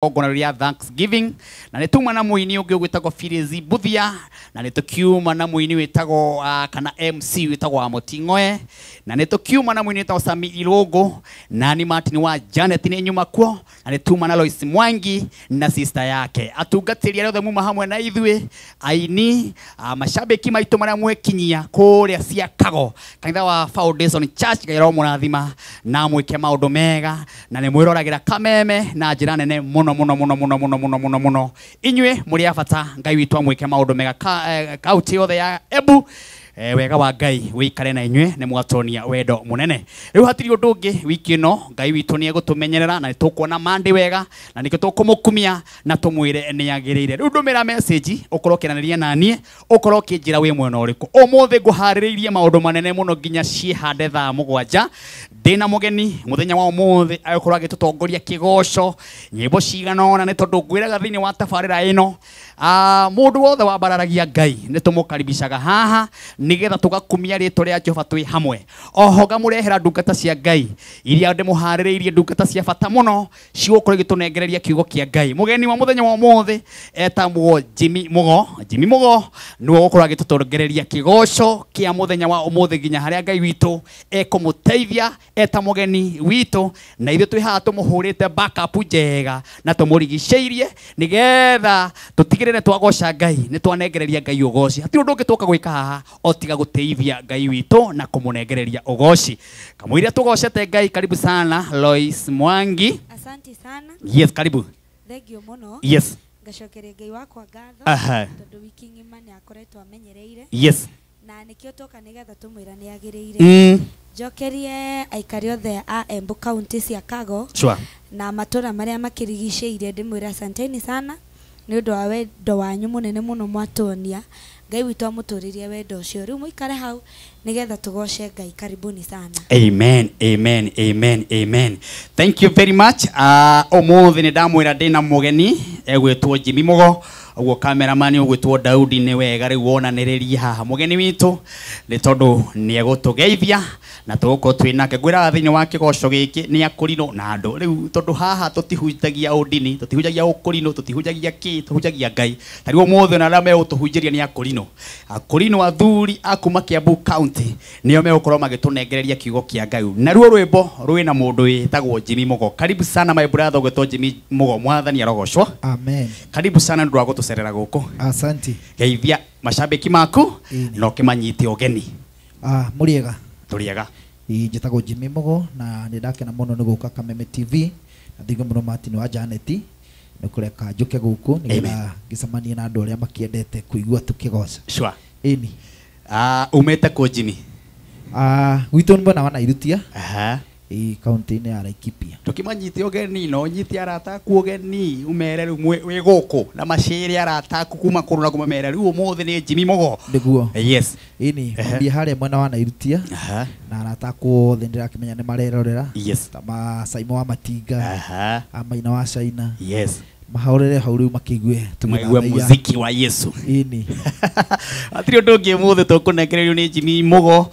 Igongona rĩa Thanksgiving na nĩ tuma na mũini ũngĩ ũgwĩtagwo Phyllis Mbuthia na nĩ tũkiuma na mũini wĩtagwo kana MC wĩtagwo wa Mũting'oe na nĩ tũkiuma na mũini wĩtagwo Sami Irũngũ na ni Martin wa Janet nĩ nyuma kuo na nĩ tuma na Lois Mwangi na sister yake. Atungatĩri arĩa othe muma hamwe na ithuĩ aini, mashabiki maitũ marĩa mwekinyia kũrĩa Ciakago kanitha wa Foundation Church, Ngai aromũrathima na mwĩke maũndũ mega na nĩ mwĩroragĩra Kameme na njĩra nene mũno mũno mũno mũno mũno mũno mũno mũno. Inyuĩ mũrĩ a bata, Ngai witũ amwĩke maũndũ mega kaunti yothe ya Embu. Wega wa Ngai wĩikare na inyuĩ, nĩ mwatonia wendo mũnene. Rĩu hatirĩ ũndũ ũngĩ, wiki ĩno Ngai witũ nĩ egũtũmenyerera na nĩ tũkuona Monday wega na nĩkĩo tũkũmũkumia na tũmwĩre nĩ agĩrĩire. Rĩu ndũmĩra message ũkorwo ũkĩaranĩria na niĩ, ũkorwo ũkĩnjĩra wĩ mwena ũrĩkũ. Ũmũthĩ ngũharĩrĩirie maũndũ manene mũno nginya ciĩhande thaa 7. Ndĩna mũgeni mũthenya wa ũmũthĩ agũkorwo agĩtũtongoria kĩgoco nyĩmbo cigana ũna, nĩ tondũ ngwĩraga thĩinĩ wa tabarĩra ĩno, mũndũ wothe wambararagia Ngai nĩ tũmũkaribicaga haha nĩgetha tũgakumia rĩtwa rĩa Jehova twĩ hamwe. Oho ngamũrehera ndungata cia Ngai iria ndĩmũharĩrĩirie, ndungata cia bata mũno cigũkorwo igĩtũnengereria kiugo kĩa Ngai. Mũgeni wa mũthenya wa ũmũthĩ etagwo Jimmy Mugo. Jimmy Mugo nĩwe ũgũkorwo agĩtũtongoreria kĩgoco kĩa mũthenya wa ũmũthĩ nginya harĩa Ngai witũ ekũmũteithia eta mũgeni witũ, na ithuĩ twĩ haha tũmũhũrĩte backup njega na tũmũrigicĩirie nĩgetha tũtigĩrĩre twagoca Ngai nĩ twanengereria Ngai ũgoci. Hatirĩ ũndũ ũngĩ tũka gwĩka haha o tiga gũteithia Ngai witũ na kũmũnengereria ũgoci. Kamũira tũgocete Ngai, karibu sana Lois Mwangi. Asante sana. Yes, karibu. Thank you mũno. Yes. Ngacokeria Ngai wakwa ngatho. Tondũ wiki ng'ima nĩ akoretwo amenyereire. Yes. Na nĩkĩo twoka nĩgetha tũmwĩra nĩ agĩrĩire. Njokerie aikari othe a Embu County Ciakago. Sure. Na matũra marĩa makĩrigicĩirie ndĩmwĩre asanteni sana nĩ ũndũ wa wendo wanyu mũnene mũno mwatuonia. Ngai witũ amũtũrĩrie wendo ũcio. Rĩu mũikare hau nĩgetha tũgoce Ngai. Karibuni sana. Amen, amen, amen, amen. Thank you very much. Ũmũthĩ nĩ ndamwĩra ndĩna mũgeni egwĩtwo Jimmy Mugo. Ũguo cameraman ũgwĩtwo Daudi nĩ wega rĩu wonanĩrĩrie haha mũgeni witũ nĩ tondũ nĩ egũtũgeithia na tũgũkorwo twĩ nake. Ngwĩraga thĩinĩ wa kĩgoco gĩkĩ nĩ akũrinũ na andũ rĩu, tondũ haha tũtihunjagia ũndini, tũtihunjagia ũkũrinũ, tũtihunjagia kĩ, tũhunjagia Ngai. Ta rĩu ũmũthĩ ona arĩa megũtũhunjĩria nĩ akũrinũ, akũrinũ athuri a kuma Kiambu County nĩo megũkorwo magĩtũnengereria kiugo kĩa Ngai. Naruo rwĩmbo rwĩna mũndũ wĩtagwo Jimmy Mugo. Karibu sana my brother ũgwĩtwo Jimmy Mugo, Mwathani arogocwo. Amen. Karibu sana nĩ ũndũ wa gũtũcerera gũkũ. Asante. Geithia mashabiki maku na ũkĩmanyite ũgeni. Mũrĩega. Tũrĩega. Njĩtagwo Jimmy Mugo na nĩ ndakena mũno nĩ gũka Kameme TV na thingo mũno Martin wa Janet nĩ kũreka njũke gũkũ nĩgetha ngĩcemanie na andũ arĩa makĩendete kũigua tũkĩgoca. Sure. Ĩni. Umĩte kũ Jimmy? Gwitũ nĩ mwena wa Nairutia. Kaunti-inĩ ya Laikipia. Tũkĩmanyite ũgeni no nyite arata aku ũgeni umere rĩu wĩ gũkũ na macĩre arata aku kuma kũndũ na kũmamere rĩu ũmũthĩ nĩ Jimmy Mugo. Nĩguo. Yes. Ĩni, mambie harĩa mwena wa Nairutia. Na arata aku othe ndĩrakĩmenya nĩ marerorera. Yes. Ta ma Saimo wa Matinga. Amaina wa China. Yes. Mahorere hau rĩu makĩigue maigue muziki wa Yesu. Ĩni. Hatirĩ ũndũ ũngĩ ũmũthĩ tũkũnengererio nĩ Jimmy Mugo.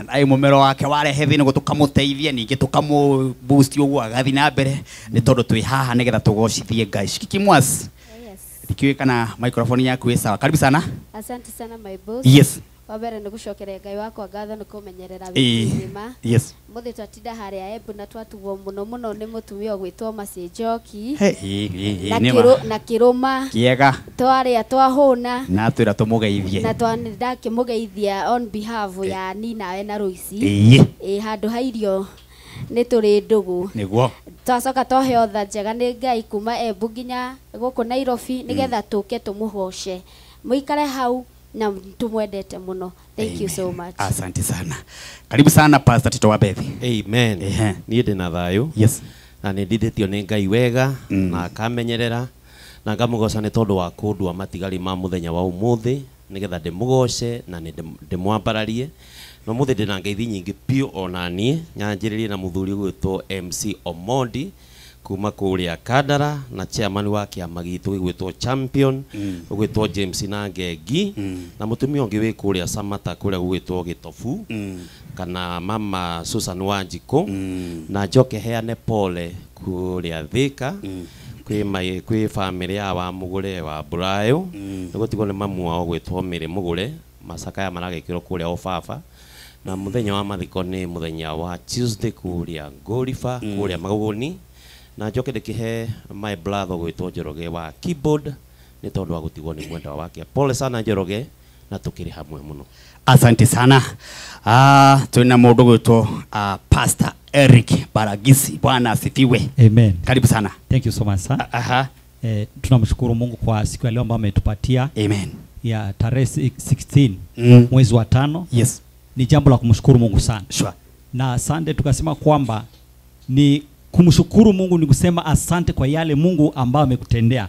Ai mũmero wake warehe thĩna ũguo tũkamũteithia ningĩ tũkamũ boost ũguo agathiĩ na mbere nĩ tondũ twĩ haha nĩgetha tũgocithie Ngai. Shikiki Mwas. Yes. Ndikiũĩ kana microphone yaku ĩ sawa. Karibu sana. Asante sana my boss. Yes. Wa mbere nĩ gũcokeria Ngai wakwa ngatho nĩ kũmenyerera wiki ng'ima. Yes. Mũthĩ twatinda harĩa Embu na twatugwo mũno mũno nĩ mũtumia ũgwĩtwo Mercy Njoki. Na kĩrũma. Kĩega. Twarĩa twahũna. Na twĩra tũmũgeithie. Na ndakĩmũgeithia on behalf ya Nina na Royce. Handũ ha irio nĩ tũrĩ ndũgũ. Nĩguo. Twacoka twaheo tha njega nĩ Ngai kuma Embu nginya gũkũ Nairobi nĩgetha tũke tũmũgoce. Mũikare hau na tumwendete muno. Thank you so much. Asante sana. Karibu sana Pastor Tito Wabethi. Amen. Niĩ ndĩna thayũ. Yes. Na nĩ ndithĩtio nĩ Ngai wega na akamenyerera na ngamũgoca nĩ tondũ wa kũndua matigari ma mũthenya wa ũmũthĩ nĩgetha ndĩmũgoce na ndĩmwambararie. Na ũmũthĩ ndĩna ngeithi nyingĩ biũ ona niĩ nyanjĩrĩrie na mũthuri ũgwĩtwo MC Omondi kuma kũrĩa Kandara na chairman wa kĩama gitũ gĩgwĩtwo Champion ũgwĩtwo James na Ngengi na mũtumia ũngĩ wĩ kũrĩa Samata kũrĩa gũgwĩtwo Gĩtobu kana mama Susan Wanjikũ na njoke heane pole Kuria Thika kwi kwi family ya wa Mugure wa Burayo nigutigwo ni mamu wao gwitwo Mary Mugure macakaya maragikirwo kuria Obaba na muthenya wa mathiko ni muthenya wa Tuesday kuria Ngoriba kuria Maguguni na njoke ndikihe my brother gwitwo Njoroge wa keyboard ni tondu wa gutigwo ni mwendwa wake. Pole sana Njoroge na tukiri hamwe muno. Asante sana. Tuna mundu gwitwo Pastor Eric Baragisi. Bwana asifiwe. Amen. Karibu sana. Thank you so much sir. Tunamshukuru Mungu kwa siku ya leo ambayo ametupatia. Amen. Ya tarehe 16 mwezi wa 5. Yes. Ni jambo la kumshukuru Mungu sana. Sure. Na Sunday tukasema kwamba ni kumshukuru Mungu ni kusema asante kwa yale Mungu ambayo amekutendea.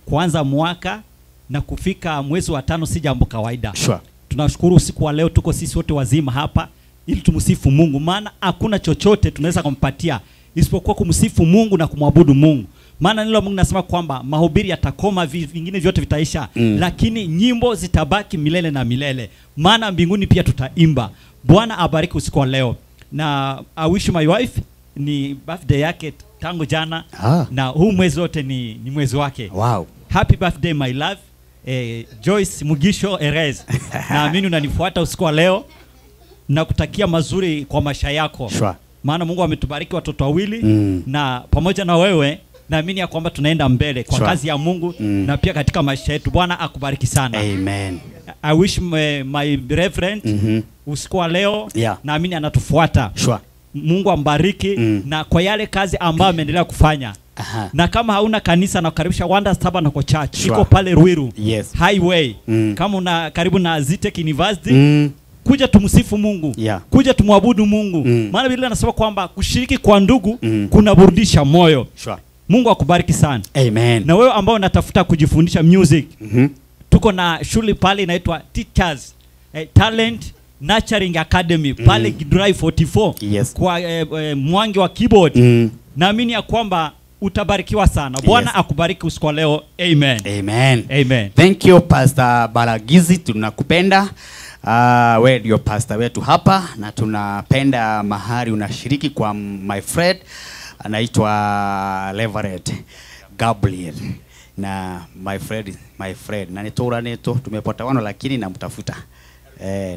Kuanza mwaka na kufika mwezi wa 5 si jambo kawaida. Sure. Tunashukuru usiku wa leo tuko sisi wote wazima hapa ili tumsifu Mungu, maana hakuna chochote tunaweza kumpatia isipokuwa kumsifu Mungu na kumwabudu Mungu. Maana neno la Mungu nasema kwamba mahubiri yatakoma, vingine vyote vitaisha, lakini nyimbo zitabaki milele na milele. Maana mbinguni pia tutaimba. Bwana abariki usiku wa leo. Na I wish my wife ni birthday yake tangu jana. Na huu mwezi wote ni mwezi wake. Wow. Happy birthday my love. Joyce Mugisho Erez. Naamini unanifuata usiku wa leo na kutakia mazuri kwa maisha yako. Sure. Maana Mungu ametubariki watoto wawili na pamoja na wewe naamini ya kwamba tunaenda mbele kwa sure. kazi ya Mungu na pia katika maisha yetu. Bwana akubariki sana. Amen. I wish my reverend usiku wa leo naamini anatufuata. Sure. Mungu ambariki na kwa yale kazi ambayo ameendelea kufanya. Na kama hauna kanisa na kukaribisha Wonders Tabernacle Church. Sure. Iko pale Ruiru. Yes. Highway. Kama una karibu na Zitech University. Kuja tumsifu Mungu. Kuja tumwabudu Mungu. Maana Biblia inasema kwamba kushiriki kwa ndugu kunaburudisha moyo. Sure. Mungu akubariki sana. Amen. Na wewe ambao unatafuta kujifundisha music, tuko na shule pale inaitwa Teachers Talent Nurturing Academy pale Githurai 44. Yes. Kwa mwangi wa keyboard. Naamini ya kwamba utabarikiwa sana. Bwana akubariki usiku wa leo. Amen. Amen. Amen. Thank you Pastor Baragizi, tunakupenda. Wewe ndio pastor wetu hapa na tunapenda mahali unashiriki kwa my friend anaitwa Reverend Gabriel na my friend na nitoraneto tumepata lakini namtafuta.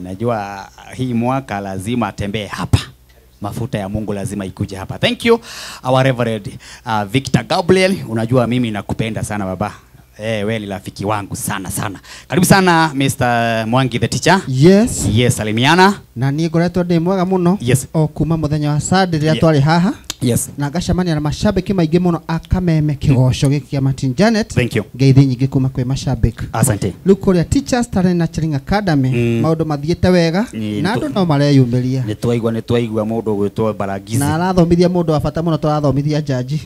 Najua hii mwaka lazima atembee hapa. Mafuta ya Mungu lazima ikuje hapa. Thank you our Reverend Victor Gabriel. Unajua mimi nakupenda sana baba. Wewe ni rafiki wangu sana sana. Karibu sana Mr. Mwangi the teacher. Yes. Yes, salimiana. Na ni ngoretwo ndi mwega muno. Yes. O kuma muthenya wa Sunday riria twari haha. Yes. Na ngacemania na mashabiki maingi muno akameme kigoco giki kia Martin Janet. Thank you. Ngeithi nyingi kuma kwi mashabiki. Asante. Riu kuria Teachers Talent Nurturing Academy maundu mathiete wega na andu no mareyumiria. Ni twaigua mundu gwitwo Baragizi. Na arathomithia mundu wa bata muno turathomithia jaji.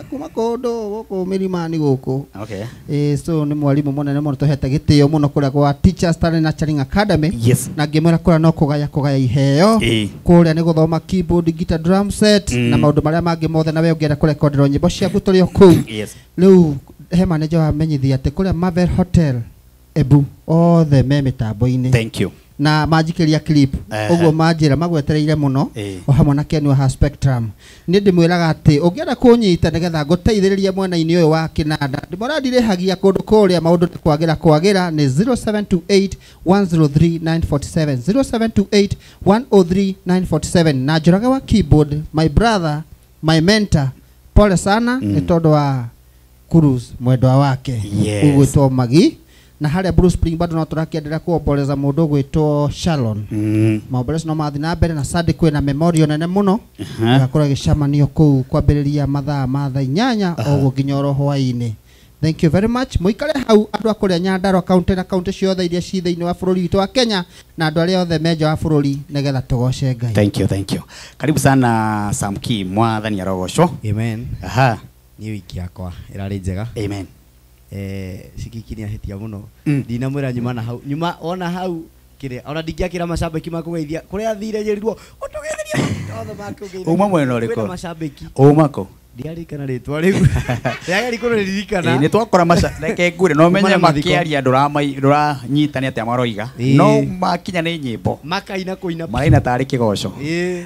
Kuma kundu guku mirimani guku. Okay. So ni mwalimu munene muno tuhete gitio muno kuria gwa Teachers Talent Nurturing Academy. Yes. Na ngimwira kuria no kugaya iheo. Kuria ni guthoma keyboard, guitar, drum set na maundu maria mangi mothe na we ungienda kurekodera nyimbo ciaku turi o kuu. Yes. Riu he manager wa menyithia ati kuria Marvel Hotel Ebu othe me mitambo-ini. Thank you. Na manjikiria clip uguo manjira magwetereire muno o hamwe na Ken wa Spectrum. Ni ndimwiraga ati ungienda kunyita nigetha nguteithiririe mwena-ini uyu wa kinanda ndimora ndirehagia kundu kuria maundu kwagira kwagira ni 0728 103 947 0728 103 947 na Njoroge wa keyboard, my brother, my mentor, pole sana ni tondu wa Cruz mwendwa wake. Yes. Ugwitwo Magi. Na haria Blue Spring bado no turakiendelea kuomboleza mundu gwitwo Sharon. Maombolezo no mathi na mbere na Sunday kwina memorial nene muno. Gakorwo gicamanio kuu kwambiriria mathaa ma thaa 8 oguo nginya oro hwaini. Thank you very much. Muikare hau andu a kuria Nyandarua county na county ciothe iria ci thiini wa bururi witu wa Kenya na andu aria othe menja wa bururi nigetha tugoce Ngai. Thank you, thank you. Karibu sana Samki mwathani arogoco. Amen. Aha. Ni wiki yakwa irari njega. Amen. Cikiki ni ahetia muno. Ndinamwira nyuma na hau. Nyuma ona hau kire ona ndingiakira mashabiki makugeithia kuria athire njirirwo utugeithirie othe makugeithia. Uma mwena uriko? Kwina mashabiki. Uma ko? Ndiarikana rĩtwa rĩu. Ndĩageri kũrĩririkana. Nĩ twakora maca reke ngure no menye makĩaria ndũranyita nĩ atĩa maroiga. No makinya nĩ nyĩmbo. Makaina kũina. Maraina tarĩ kĩgoco.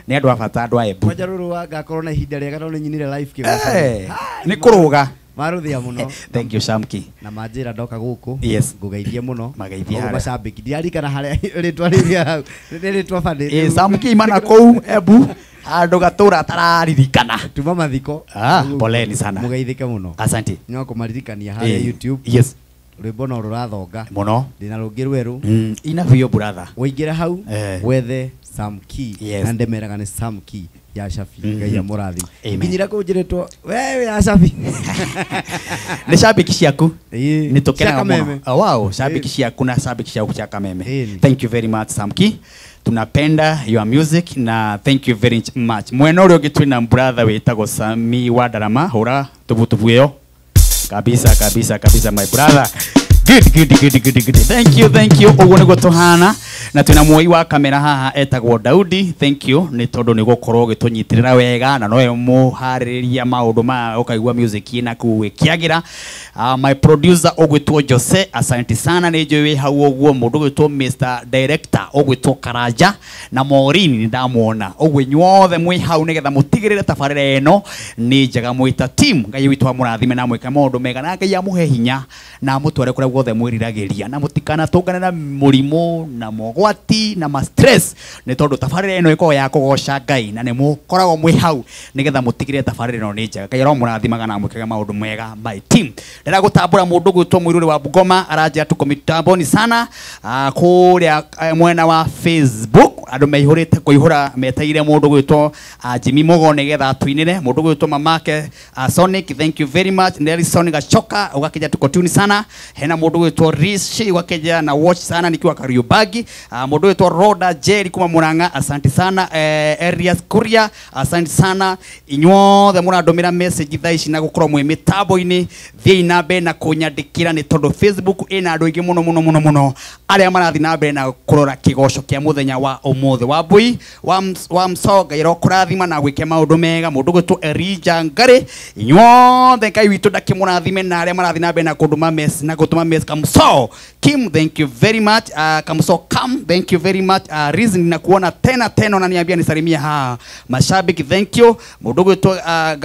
Nĩ andũ a bata andũ a Embu. Kwanja rũrũ wa ngakorwo na ihinda rĩega tondũ nĩnyinire live kĩgoco. Nĩ kũrũga. Maruthia muno. Thank you Samki. Na manjira ndoka guku. Yes. Ngugeithie muno. Mageithie haria. Macambiki. Ndiarikana haria ritwa rĩrĩa rĩtwa bani. Samki imana kũu Embu andu gatura tararirikana. Tuma mathiko. Poleni sana. Mugeithike muno. Asante. No kumaririkania haria YouTube. Yes. Rwimbo no rurathonga. Muno. Ndina rũngĩ rwerũ. Ina biũ brother. Waingĩra hau wethe Samki. Na ndemeraga nĩ Samki ya Shafi Ngai ya mũrathi. Nginyira kũ njĩrĩtwo wewe ya Shafi. Nĩ shabiki ciaku. Nĩ tũkenaga mũno. Wow, shabiki ciaku na shabiki ciaku cia Kameme. Thank you very much Samki. Tunapenda your music na thank you very much. Mwena ũrĩa ũngĩ twĩna brother wĩtagwo Sami wa Ndarama, hũra tubutubu ĩyo. Kabisa kabisa kabisa my brother. Good good good good good. Thank you thank you. Ũguo nĩguo tũhana na twĩna muoi wa kamera haha etagwo Daudi. Thank you nĩ tondũ nĩ gũkorwo ũgĩtũnyitĩrĩra wega na nowe mũharĩrĩria maũndũ maya ũkaigua music ĩna kũu ĩkĩagĩra. My producer ũgwĩtwo Jose, asante sana nĩ njũĩ wĩ hau ũguo. Mũndũ ũgwĩtwo Mr Director ũgwĩtwo Karanja na Maureen nĩ ndamwona. Ũguo inyuothe mwĩ hau nĩgetha mũtigĩrĩre tabarĩra ĩno nĩ njega mwĩ ta team. Ngai witũ amũrathime na amwĩke maũndũ mega na Ngai amũhe hinya na amũtware kũrĩa guothe mwĩriragĩria na mũtikanatũngane na mũrimũ na mogwati na ma stress nĩ tondũ tabarĩra ĩno ĩkoragwo ya kũgoca Ngai na nĩ mũkoragwo mwĩ hau nĩgetha mũtigĩrĩre tabarĩra ĩno nĩ njega. Ngai aromũrathimaga na amwĩkage maũndũ mega my team. Ndĩrenda gũtambũra mũndũ ũgwĩtwo Mũirũrĩ wa Bungoma aranjĩra tuko mitamboni sana kũrĩa mwena wa Facebook andũ meihũrĩte kũihũra meteire mũndũ ũgwĩtwo Jimmy Mugo nĩgetha atũinĩre. Mũndũ ũgwĩtwo mamake Sonic, thank you very much. Nelson Gachoka ũgakĩja tuko tune sana. Hena mũndũ ũgwĩtwo Rishi ũgakĩja na watch sana nikiwa Kariobangi. Mũndũ ũgwĩtwo Roda Jerry kuma Murang'a, asante sana. Elias Kuria, asante sana. Inyuothe mũrandũmĩra message thaa ici na gũkorwo mwĩ mĩtambo-inĩ, thiĩi na mbere na kũnyandĩkĩra nĩ tondũ Facebook ĩna andũ aingĩ mũno mũno mũno mũno arĩa marathiĩ na mbere na kũrora kĩgoco kĩa mũthenya wa ũmũthĩ. Wambui wa Msonga ĩrokũrathima na gwĩke maũndũ mega. Mũndũ ũgwĩtwo Elijah Ngari, inyuothe Ngai witũ ndakĩmũrathime na arĩa marathiĩ na mbere na kũndũma message na gũtũma message. Kamso Kim, thank you very much. Kamso Kam, thank you very much. Reason na kuona tena tena unaniambia nisalimie ha mashabiki, thank you. Mũndũ ũgwĩtwo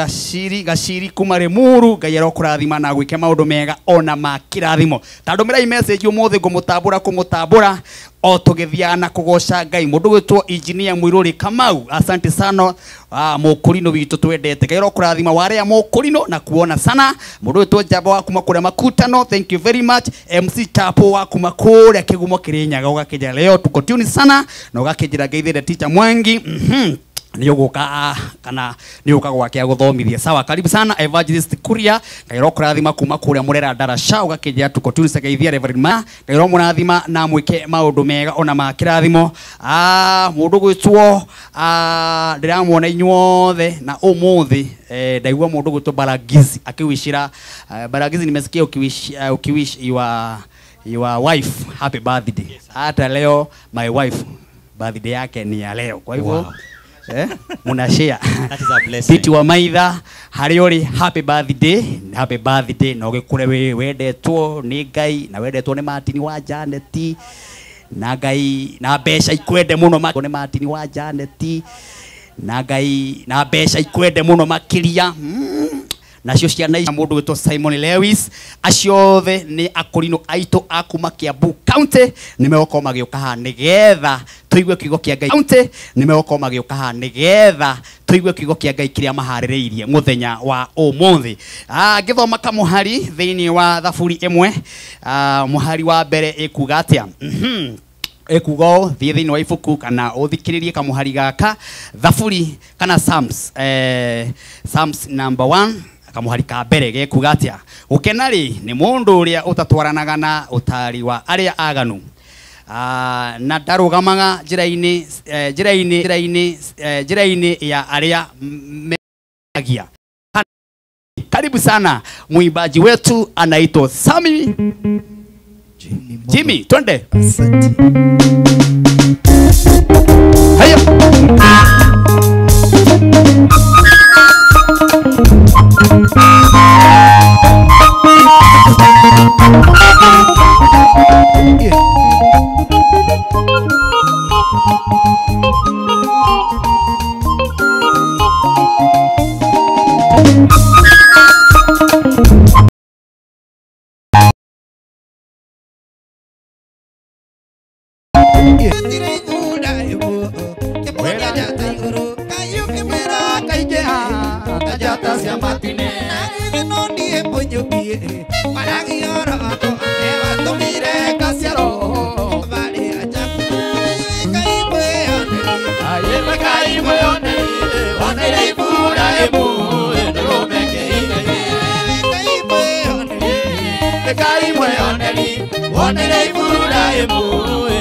Gashiri kuma Limuru, Ngai arokũrathima na gwĩke maũndũ mega ona ma kĩrathimo. Tandũmĩrai message ũmũthĩ ngũmũtambũra kũmũtambũra o tũgĩthiaga na kũgoca Ngai. Mũndũ ũgwĩtwo Engineer Mũirũrĩ Kamau, asante sana. Mũkũrinũ witũ twendete, Ngai arokũrathima warĩa mũkũrinũ na kuona sana. Mũndũ ũgwĩtwo Njamba wa kuma kũrĩa Makutano, thank you very much. MC Chapo wa kuma kũrĩa Kĩgumo Kĩrĩnyaga ũgakĩnjĩra leo tuko tune sana na ũgakĩnjĩra ngeithĩre Teacher Mwangi. Nĩ ũgũka kana nĩ ũka gwake agũthomithia. Sawa, karibu sana Evangelist Kuria, Ngai arokũrathima kuma kũrĩa Mũrera Ndarasha ũgakĩnjĩra tuko tune geithia Reverend Ma, Ngai aromũrathima na mwĩke maũndũ mega ona ma kĩrathimo. Mũndũ ũgwĩtwo ndĩramuona inyuothe na ũmũthĩ ndaigua mũndũ ũgwĩtwo Baragizi akĩwishira. Baragizi, nimesikia ukiwish your wife happy birthday. Hata leo my wife birthday yake ni ya leo, kwa hivyo wow. Muna share. That is a blessing. Piti wa maitha harĩ ũrĩ happy birthday, happy birthday na ũgĩkũre wĩ wendetwo nĩ Ngai na wendetwo nĩ Martin wa Janet na Ngai na mbeca ikwende mũno nĩ Martin wa Janet na Ngai na mbeca ikwende mũno makĩria. Nacio ciana ici mũndũ wĩtwo Simon Lewis, acio othe nĩ akũrinũ aitũ a kuma Kiambu County nĩ megũkorwo magĩũka haha nĩgetha tũigue kiugo kĩa Ngai. County nĩ megũkorwo magĩũka haha nĩgetha tũigue kiugo kĩa Ngai kĩrĩa maharĩrĩirie mũthenya wa ũmũthĩ. Ngĩthoma kamũhari thĩinĩ wa Thaburi ĩmwe, mũhari wa mbere ĩkuga atĩa? Ekuga ũũ, thiĩ thĩinĩ wa ibuku kana ũthikĩrĩrie kamũhari gaka, Thaburi kana Psalms, Psalms number 1 kamuhari ka mbere gekuga atia? Gũkena rĩ nĩ mũndũ ũrĩa ũtatwaranaga na ũtaari wa arĩa aganu, na ndarũgamaga njĩra-inĩ njĩra-inĩ njĩra-inĩ njĩra-inĩ ya arĩa meagia. Karibu sana mwimbaji wetu anaitwa Sami Jimmy, twende. Asante. Haya. Onere ibura emu.